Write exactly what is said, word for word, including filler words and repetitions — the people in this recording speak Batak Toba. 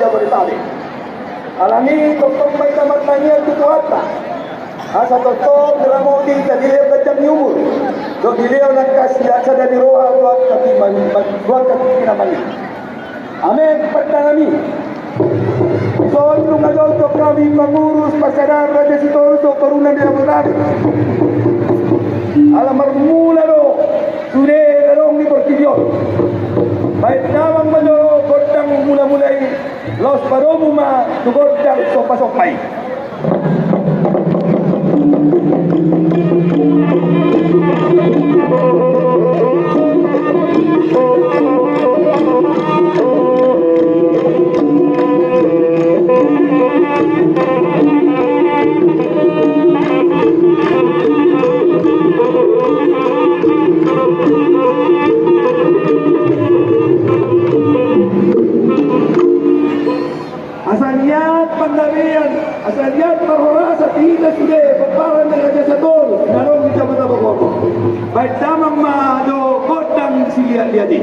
Jabodetabek. Alani i tongtong ma hita martangiang tu Tuhanta, asa tongtong diramoti hita, dilehon ganjang ni umur dohot dilehon angka sada ni roha tu angka pinamangi. Amen. Pantanami. Dison nunga jongjong hami pangurus parsadaan Raja Sitorus dohot Torunan di Jabodetabek. Ala marmula do sude na adong di portibi on. Baen damang ma jo gondang mulamula i, laos padomu ma tu gondang sompasompa i. Asa niat panggabean, asa niat parhorasan di hita sude pomparan ni Raja Sitorus na adong di Jabodetabek on. Baen damang ma jo gondang siliatliat i.